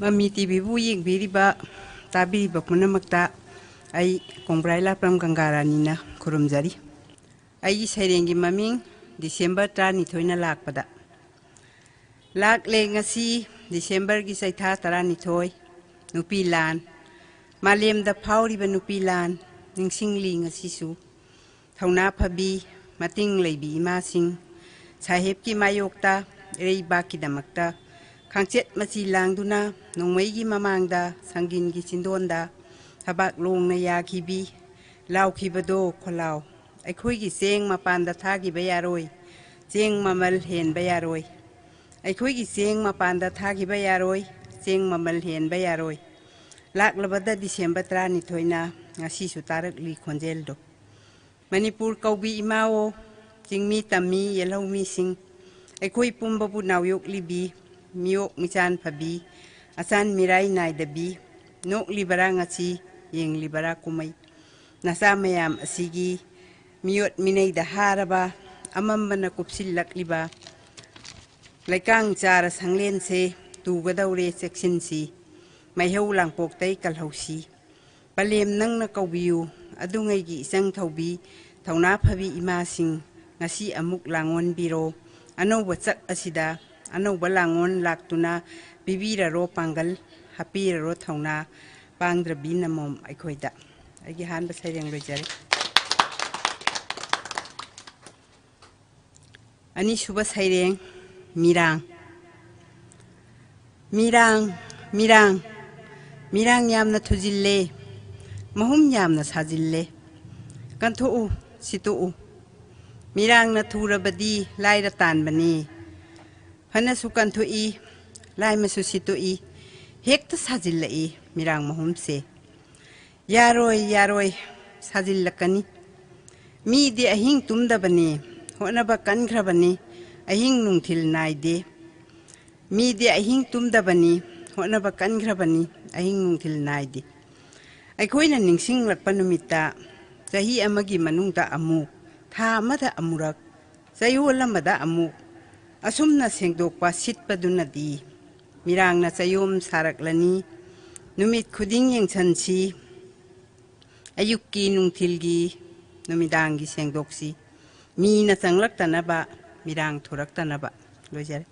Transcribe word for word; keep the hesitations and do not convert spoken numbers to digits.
ꯃꯃꯤ ꯇꯤꯚꯤꯕꯨ ꯌꯦꯡꯕꯤꯔꯤꯕ, ꯇꯥꯕꯤꯔꯤꯕ ꯄꯨꯝꯅꯃꯛꯇ ꯑꯩ ꯀꯣꯡꯕ꯭ꯔꯥꯏ ꯂꯥꯄ꯭ꯔꯝ ꯒꯪꯒꯥꯔꯥꯅꯤꯅ ꯈꯨꯔꯨꯝꯖꯔꯤ꯫ ꯑꯩꯒꯤ ꯁꯩꯔꯦꯡꯒꯤ ꯃꯃꯤꯡ ꯗꯤꯁꯦꯝꯕꯔ ꯇꯔꯥꯅꯤꯊꯣꯏꯅ ꯂꯥꯛꯄꯗ꯫ ꯂꯥꯛꯂꯦ ꯉꯁꯤ ꯗꯤꯁꯦꯝꯕꯔꯒꯤ ꯆꯩꯊꯥ ꯇꯔꯥꯅꯤꯊꯣꯏ, ꯅꯨꯄꯤ ꯂꯥꯟ꯫ ꯃꯥꯂꯦꯝꯗ ꯐꯥꯎꯔꯤꯕ ꯅꯨꯄꯤ ꯂꯥꯟ, ꯅꯤꯡꯁꯤꯡꯂꯤ ꯉꯁꯤꯁꯨ꯫ ꯊꯧꯅꯥ ꯐꯕꯤ, ꯃꯇꯤꯡ ꯂꯩꯕꯤ ꯏꯃꯥꯁꯤꯡ, ꯁꯥꯍꯦꯕꯀꯤ ꯃꯥꯌꯣꯛꯇ, ꯏꯔꯩꯕꯥꯛꯀꯤꯗꯃꯛꯇ ꯈꯥꯡꯆꯦꯠ ꯃꯆꯤ ꯂꯥꯡꯗꯨꯅ ꯅꯣꯡꯃꯩꯒꯤ ꯃꯃꯥꯡꯗ ꯁꯪꯒꯤꯟꯒꯤ ꯆꯤꯟꯗꯣꯟꯗ ꯊꯕꯥꯛ ꯂꯣꯡꯅ ꯌꯥꯈꯤꯕꯤ, ꯂꯥꯎꯈꯤꯕꯗꯣ ꯈꯣꯜꯂꯥꯎ꯫ ꯑꯩꯈꯣꯏꯒꯤ ꯆꯦꯡ ꯃꯄꯥꯟꯗ ꯊꯥꯈꯤꯕ ꯌꯥꯔꯣꯏ, ꯆꯦꯡ ꯃꯃꯜ ꯍꯦꯟꯕ ꯌꯥꯔꯣꯏ꯫ ꯑꯩꯈꯣꯏꯒꯤ ꯆꯦꯡ ꯃꯄꯥꯟꯗ ꯊꯥꯈꯤꯕ ꯌꯥꯔꯣꯏ, ꯆꯦꯡ ꯃꯃꯜ ꯍꯦꯟꯕ ꯌꯥꯔꯣꯏ꯫ ꯂꯥꯛꯂꯕꯗ ꯗꯤꯁꯦꯝꯕꯔ ꯇꯔꯥꯅꯤꯊꯣꯏꯅ ꯉꯁꯤꯁꯨ ꯇꯥꯔꯛꯂꯤ ꯈꯣꯟꯖꯦꯜꯗꯣ꯫ ꯃꯅꯤꯄꯨꯔ ꯀꯧꯕꯤ ꯏꯃꯥꯑꯣ, ꯆꯤꯡꯃꯤ ꯇꯝꯃꯤ ꯌꯦꯜꯍꯧꯃꯤꯁꯤꯡ, ꯑꯩꯈꯣꯏ ꯄꯨꯝꯕꯕꯨ ꯅꯥꯎꯌꯣꯛꯂꯤꯕꯤ, ꯃꯤꯑꯣꯛ ꯃꯤꯆꯥꯟ ꯐꯕꯤ, ꯑꯆꯥꯟ ꯃꯤꯔꯥꯏ ꯅꯥꯏꯗꯕꯤ, ꯅꯣꯛꯂꯤꯕꯔꯥ ꯉꯁꯤ, ꯌꯦꯡꯂꯤꯕꯔꯥ ꯀꯨꯝꯃꯩ? ꯅꯆꯥ ꯃꯌꯥꯝ ꯑꯁꯤꯒꯤ ꯃꯤꯑꯣꯠ ꯃꯤꯅꯩꯗ ꯍꯥꯔꯕ, ꯑꯃꯝꯕꯅ ꯀꯨꯞꯁꯤꯜꯂꯛꯂꯤꯕ ꯂꯩꯀꯥꯡ ꯆꯥꯔ ꯁꯪꯂꯦꯟꯁꯦ ꯇꯨꯒꯗꯧꯔꯦ, ꯆꯦꯛꯁꯤꯟꯁꯤ, ꯃꯩꯍꯧ ꯂꯥꯡꯄꯣꯛꯇꯩ ꯀꯜꯍꯧꯁꯤ꯫ ꯄꯂꯦꯝ ꯅꯪꯅ ꯀꯧꯕꯤꯌꯨ, ꯑꯗꯨꯉꯩꯒꯤ ꯏꯆꯪ ꯊꯧꯕꯤ, ꯊꯧꯅꯥ ꯐꯕꯤ ꯏꯃꯥꯁꯤꯡ, ꯉꯁꯤ ꯑꯃꯨꯛ ꯂꯥꯡꯑꯣꯟꯕꯤꯔꯣ꯫ ꯑꯅꯧꯕ ꯆꯛ ꯑꯁꯤꯗ ꯑꯅꯧꯕ ꯂꯥꯡꯑꯣꯟ ꯂꯥꯛꯇꯨꯅ ꯄꯤꯕꯤꯔꯔꯣ ꯄꯥꯡꯒꯜ, ꯍꯥꯞꯄꯤꯔꯔꯣ ꯊꯧꯅꯥ, ꯄꯥꯡꯗ꯭ꯔꯕꯤ ꯅꯃꯣꯝ ꯑꯩꯈꯣꯏꯗ꯫ ꯑꯩꯒꯤ ꯑꯍꯥꯟꯕ ꯁꯩꯔꯦꯡ ꯂꯣꯏꯖꯔꯦ꯫ ꯑꯅꯤꯁꯨꯕ ꯁꯩꯔꯦꯡ, ꯃꯤꯔꯥꯡ꯫ ꯃꯤꯔꯥꯡ, ꯃꯤꯔꯥꯡ, ꯃꯤꯔꯥꯡ ꯌꯥꯝꯅ ꯊꯨꯖꯤꯜꯂꯦ, ꯃꯍꯨꯝ ꯌꯥꯝꯅ ꯁꯥꯖꯤꯜꯂꯦ꯫ ꯀꯟꯊꯣꯛꯎ, ꯁꯤꯠꯇꯣꯛꯎ꯫ ꯃꯤꯔꯥꯡꯅ ꯊꯨꯔꯕꯗꯤ ꯂꯥꯏꯔ ꯇꯥꯟꯕꯅꯤ꯫ ꯐꯅꯁꯨ ꯀꯟꯊꯣꯛꯏ, ꯂꯥꯏꯃꯁꯨ ꯁꯤꯠꯇꯣꯛꯏ, ꯍꯦꯛꯇ ꯁꯥꯖꯤꯜꯂꯛꯏ ꯃꯤꯔꯥꯡ ꯃꯍꯨꯝꯁꯦ꯫ ꯌꯥꯔꯣꯏ, ꯌꯥꯔꯣꯏ, ꯁꯥꯖꯤꯜꯂꯛꯀꯅꯤ꯫ ꯃꯤꯗꯤ ꯑꯍꯤꯡ ꯇꯨꯝꯗꯕꯅꯤ, ꯍꯣꯠꯅꯕ ꯀꯟꯈ꯭ꯔꯕꯅꯤ, ꯑꯍꯤꯡ ꯅꯨꯡꯊꯤꯜ ꯅꯥꯏꯗꯦ꯫ ꯃꯤꯗꯤ ꯑꯍꯤꯡ ꯇꯨꯝꯗꯕꯅꯤ, ꯍꯣꯠꯅꯕ ꯀꯟꯈ꯭ꯔꯕꯅꯤ, ꯑꯍꯤꯡ ꯅꯨꯡꯊꯤꯜ ꯅꯥꯏꯗꯦ꯫ ꯑꯩꯈꯣꯏꯅ ꯅꯤꯡꯁꯤꯡꯂꯛꯄ ꯅꯨꯃꯤꯠꯇ ꯆꯍꯤ ꯑꯃꯒꯤ ꯃꯅꯨꯡꯗ ꯑꯃꯨꯛ, ꯊꯥ ꯑꯃꯗ ꯑꯃꯨꯔꯛ, ꯆꯌꯣꯜ ꯑꯃꯗ ꯑꯃꯨꯛ, ꯑꯁꯨꯝꯅ ꯁꯦꯡꯗꯣꯛꯄ ꯁꯤꯠꯄꯗꯨꯅꯗꯤ ꯃꯤꯔꯥꯡꯅ ꯆꯌꯣꯝ ꯁꯥꯔꯛꯂꯅꯤ꯫ ꯅꯨꯃꯤꯠ ꯈꯨꯗꯤꯡ ꯌꯦꯡꯁꯟꯁꯤ꯫ ꯑꯌꯨꯛꯀꯤ, ꯅꯨꯡꯊꯤꯜꯒꯤ, ꯅꯨꯃꯤꯗꯥꯡꯒꯤ ꯁꯦꯡꯗꯣꯛꯁꯤ꯫ ꯃꯤꯅ ꯆꯪꯂꯛꯇꯅꯕ, ꯃꯤꯔꯥꯡ ꯊꯨꯔꯛꯇꯅꯕ꯫ ꯂꯣꯏꯖꯔꯦ꯫